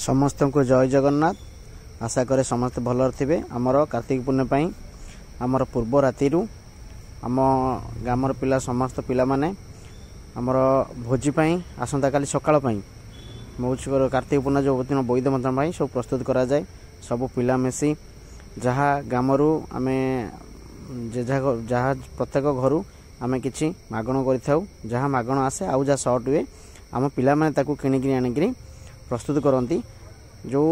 ସମସ୍ତଙ୍କୁ ଜୟ ଜଗନ୍ନାଥ। ଆଶା କରେ ସମସ୍ତେ ଭଲରେ ଥିବେ। ଆମର କାର୍ତ୍ତିକ ପୂର୍ଣ୍ଣିମା ପାଇଁ ଆମର ପୂର୍ବ ରାତିରୁ ଆମ ଗ୍ରାମର ପିଲା, ସମସ୍ତ ପିଲାମାନେ ଆମର ଭୋଜି ପାଇଁ ଆସନ୍ତାକାଲି ସକାଳ ପାଇଁ ମଉଚୁକର କାର୍ତ୍ତିକ ପୂର୍ଣ୍ଣିମା ଯେଉଁ ଦିନ ବୋଇତ ବନ୍ଦାଣ ପାଇଁ ସବୁ ପ୍ରସ୍ତୁତ କରାଯାଏ। ସବୁ ପିଲା ମିଶି ଯାହା ଗ୍ରାମରୁ ଆମେ ଯେଝା ଯାହା ପ୍ରତ୍ୟେକ ଘରୁ ଆମେ କିଛି ମାଗଣ କରିଥାଉ। ଯାହା ମାଗଣ ଆସେ ଆଉ ଯାହା ସର୍ଟ ହୁଏ, ଆମ ପିଲାମାନେ ତାକୁ କିଣିକିରି ଆଣିକିରି ପ୍ରସ୍ତୁତ କରନ୍ତି। ଯେଉଁ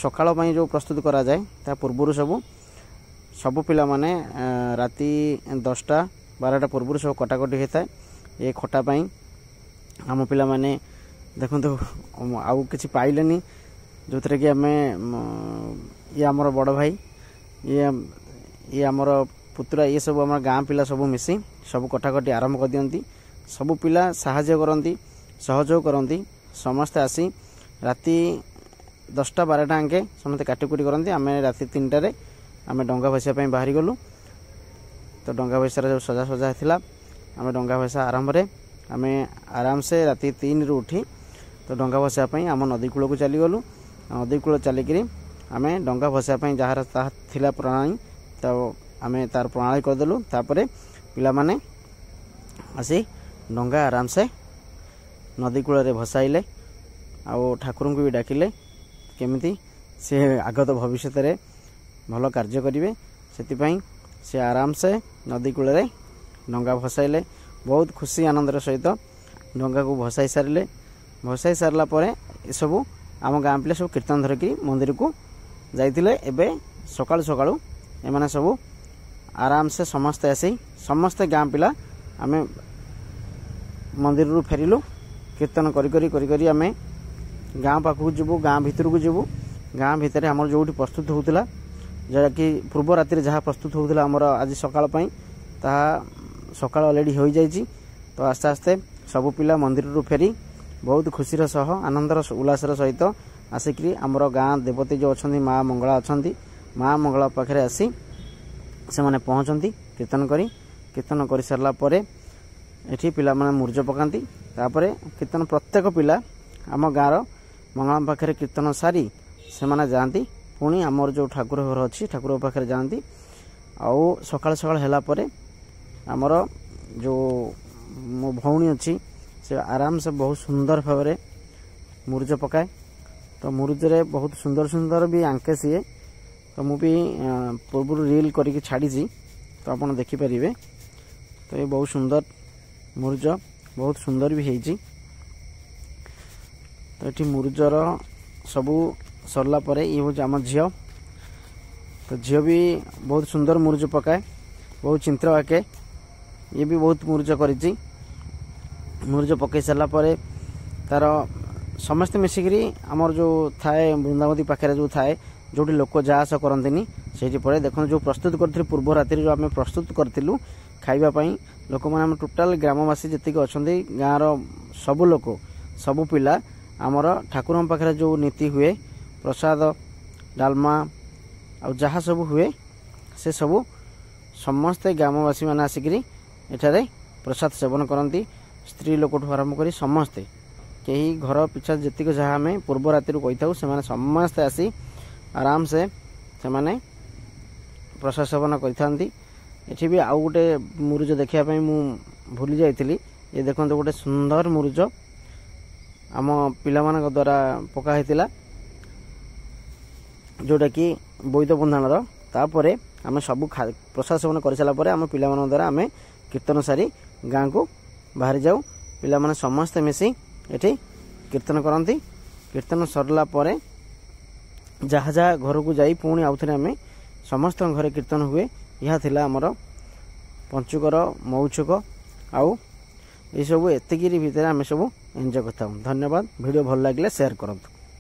ସକାଳ ପାଇଁ ଯେଉଁ ପ୍ରସ୍ତୁତ କରାଯାଏ, ତା ପୂର୍ବରୁ ସବୁ ସବୁ ପିଲାମାନେ ରାତି 10ଟା 12ଟା ପୂର୍ବରୁ ସବୁ କଟାକଟି ହୋଇଥାଏ। ଏ ଖଟା ପାଇଁ ଆମ ପିଲାମାନେ ଦେଖନ୍ତୁ ଆଉ କିଛି ପାଇଲେନି, ଯେଉଁଥିରେ କି ଆମେ ଇଏ ଆମର ବଡ଼ ଭାଇ, ଇଏ ଆମର ପୁତୁରା, ଇଏ ସବୁ ଆମର ଗାଁ ପିଲା ସବୁ ମିଶି ସବୁ କଟାକଟି ଆରମ୍ଭ କରିଦିଅନ୍ତି। ସବୁ ପିଲା ସାହାଯ୍ୟ କରନ୍ତି, ସହଯୋଗ କରନ୍ତି। ସମସ୍ତେ ଆସି ରାତି 10ଟା 12ଟା ଆଙ୍କେ ସମସ୍ତେ କାଟିକୁଟି କରନ୍ତି। ଆମେ ରାତି 3ଟାରେ ଆମେ ଡଙ୍ଗା ଭସିବା ପାଇଁ ବାହାରିଗଲୁ। ତ ଡଙ୍ଗା ଭସାର ଯେଉଁ ସଜାସଜା ଥିଲା, ଆମେ ଡଙ୍ଗା ଭସା ଆରମ୍ଭରେ ଆମେ ଆରାମସେ ରାତି 3ରୁ ଉଠି ତ ଡଙ୍ଗା ଭସାଇବା ପାଇଁ ଆମ ନଦୀ କୂଳକୁ ଚାଲିଗଲୁ। ନଦୀ କୂଳ ଚାଲିକିରି ଆମେ ଡଙ୍ଗା ଭସାଇବା ପାଇଁ ଯାହାର ତାହା ଥିଲା ପ୍ରଣାଳୀ, ତ ଆମେ ତାର ପ୍ରଣାଳୀ କରିଦେଲୁ। ତାପରେ ପିଲାମାନେ ଆସି ଡଙ୍ଗା ଆରାମସେ ନଦୀ କୂଳରେ ଭସାଇଲେ ଆଉ ଠାକୁରଙ୍କୁ ବି ଡାକିଲେ କେମିତି ସେ ଆଗତ ଭବିଷ୍ୟତରେ ଭଲ କାର୍ଯ୍ୟ କରିବେ। ସେଥିପାଇଁ ସେ ଆରାମସେ ନଦୀ କୂଳରେ ଡଙ୍ଗା ଭସାଇଲେ। ବହୁତ ଖୁସି ଆନନ୍ଦର ସହିତ ଡଙ୍ଗାକୁ ଭସାଇ ସାରିଲେ। ଭସାଇ ସାରିଲା ପରେ ଏସବୁ ଆମ ଗାଁ ପିଲା ସବୁ କୀର୍ତ୍ତନ ଧରିକି ମନ୍ଦିରକୁ ଯାଇଥିଲେ। ଏବେ ସକାଳୁ ସକାଳୁ ଏମାନେ ସବୁ ଆରାମସେ ସମସ୍ତେ ଆସି ସମସ୍ତେ ଗାଁ ପିଲା ଆମେ ମନ୍ଦିରରୁ ଫେରିଲୁ। କୀର୍ତ୍ତନ କରି କରି କରି କରି ଆମେ ଗାଁ ପାଖକୁ ଯିବୁ, ଗାଁ ଭିତରକୁ ଯିବୁ। ଗାଁ ଭିତରେ ଆମର ଯେଉଁଠି ପ୍ରସ୍ତୁତ ହେଉଥିଲା, ଯାହାକି ପୂର୍ବ ରାତିରେ ଯାହା ପ୍ରସ୍ତୁତ ହେଉଥିଲା ଆମର ଆଜି ସକାଳ ପାଇଁ, ତାହା ସକାଳ ଅଲରେଡ଼ି ହୋଇଯାଇଛି। ତ ଆସ୍ତେ ଆସ୍ତେ ସବୁ ପିଲା ମନ୍ଦିରରୁ ଫେରି ବହୁତ ଖୁସିର ସହ ଆନନ୍ଦର ଉଲ୍ଲାସର ସହିତ ଆସିକରି ଆମର ଗାଁ ଦେବତୀ ଯେଉଁ ଅଛନ୍ତି, ମା ମଙ୍ଗଳା ଅଛନ୍ତି, ମା ମଙ୍ଗଳା ପାଖରେ ଆସି ସେମାନେ ପହଞ୍ଚନ୍ତି କୀର୍ତ୍ତନ କରି। କୀର୍ତ୍ତନ କରିସାରିଲା ପରେ ଏଠି ପିଲାମାନେ ମୁର୍ଜ ପକାନ୍ତି। ତାପରେ କୀର୍ତ୍ତନ ପ୍ରତ୍ୟେକ ପିଲା ଆମ ଗାଁର ମଙ୍ଗଳା ପାଖରେ କୀର୍ତ୍ତନ ସାରି ସେମାନେ ଯାଆନ୍ତି। ପୁଣି ଆମର ଯେଉଁ ଠାକୁର ଘର ଅଛି, ଠାକୁର ପାଖରେ ଯାଆନ୍ତି। ଆଉ ସକାଳ ସକାଳ ହେଲା ପରେ ଆମର ଯେଉଁ ମୋ ଭଉଣୀ ଅଛି, ସେ ଆରାମସେ ବହୁତ ସୁନ୍ଦର ଭାବରେ ମୁରୁଜ ପକାଏ। ତ ମୁରୁଜରେ ବହୁତ ସୁନ୍ଦର ସୁନ୍ଦର ବି ଆଙ୍କେ ସିଏ। ତ ମୁଁ ବି ପୂର୍ବରୁ ରିଲ୍ କରିକି ଛାଡ଼ିଛି, ତ ଆପଣ ଦେଖିପାରିବେ। ତ ଏ ବହୁତ ସୁନ୍ଦର ମୁରୁଜ, ବହୁତ ସୁନ୍ଦର ବି ହେଇଛି। ତ ଏଠି ମୁରୁଜର ସବୁ ସରିଲା ପରେ ଇଏ ହେଉଛି ଆମ ଝିଅ। ତ ଝିଅ ବି ବହୁତ ସୁନ୍ଦର ମୁରୁଜ ପକାଏ, ବହୁତ ଚିତ୍ର ଆଙ୍କେ। ଇଏ ବି ବହୁତ ମୁରୁଜ କରିଛି। ମୁରୁଜ ପକାଇ ସାରିଲା ପରେ ତାର ସମସ୍ତେ ମିଶିକିରି ଆମର ଯେଉଁ ଥାଏ ବୃନ୍ଦାବତୀ ପାଖରେ ଯେଉଁ ଥାଏ, ଯେଉଁଠି ଲୋକ ଯା ଆସ କରନ୍ତିନି, ସେଇଠି ପରେ ଦେଖନ୍ତୁ ଯେଉଁ ପ୍ରସ୍ତୁତ କରିଥିଲୁ ପୂର୍ବ ରାତିରେ, ଯେଉଁ ଆମେ ପ୍ରସ୍ତୁତ କରିଥିଲୁ ଖାଇବା ପାଇଁ ଲୋକମାନେ, ଆମ ଟୋଟାଲ ଗ୍ରାମବାସୀ ଯେତିକି ଅଛନ୍ତି, ଗାଁର ସବୁ ଲୋକ, ସବୁ ପିଲା ଆମର ଠାକୁରଙ୍କ ପାଖରେ ଯେଉଁ ନୀତି ହୁଏ, ପ୍ରସାଦ ଡାଲମା ଆଉ ଯାହା ସବୁ ହୁଏ, ସେ ସବୁ ସମସ୍ତେ ଗ୍ରାମବାସୀମାନେ ଆସିକିରି ଏଠାରେ ପ୍ରସାଦ ସେବନ କରନ୍ତି। ସ୍ତ୍ରୀ ଲୋକଠୁ ଆରମ୍ଭ କରି ସମସ୍ତେ, କେହି ଘର ପିଛା ଯେତିକି ଯାହା ଆମେ ପୂର୍ବ ରାତିରୁ କହିଥାଉ, ସେମାନେ ସମସ୍ତେ ଆସି ଆରାମସେ ସେମାନେ ପ୍ରସାଦ ସେବନ କରିଥାନ୍ତି। ଏଠି ବି ଆଉ ଗୋଟେ ମୁରୁଜ ଦେଖିବା ପାଇଁ ମୁଁ ଭୁଲି ଯାଇଥିଲି। ଏ ଦେଖନ୍ତୁ ଗୋଟେ ସୁନ୍ଦର ମୁରୁଜ ଆମ ପିଲାମାନଙ୍କ ଦ୍ୱାରା ପକା ହେଇଥିଲା, ଯେଉଁଟାକି ବୋଇତ ବନ୍ଦାଣର। ତାପରେ ଆମେ ସବୁ ପ୍ରସାଦ ସେବନ କରିସାରିଲା ପରେ ଆମ ପିଲାମାନଙ୍କ ଦ୍ୱାରା ଆମେ କୀର୍ତ୍ତନ ସାରି ଗାଁକୁ ବାହାରି ଯାଉ। ପିଲାମାନେ ସମସ୍ତେ ମିଶି ଏଠି କୀର୍ତ୍ତନ କରନ୍ତି। କୀର୍ତ୍ତନ ସରିଲା ପରେ ଯାହା ଯାହା ଘରକୁ ଯାଇ ପୁଣି ଆଉଥରେ ଆମେ ସମସ୍ତଙ୍କ ଘରେ କୀର୍ତ୍ତନ ହୁଏ। ଏହା ଥିଲା ଆମର ପଞ୍ଚୁକର ମଉଚୁକ। ଆଉ ଏସବୁ ଏତିକିରି ଭିତରେ ଆମେ ସବୁ ଏନ୍ଜୟ କରିଥାଉ। ଧନ୍ୟବାଦ। ଭିଡ଼ିଓ ଭଲ ଲାଗିଲେ ସେୟାର କରନ୍ତୁ।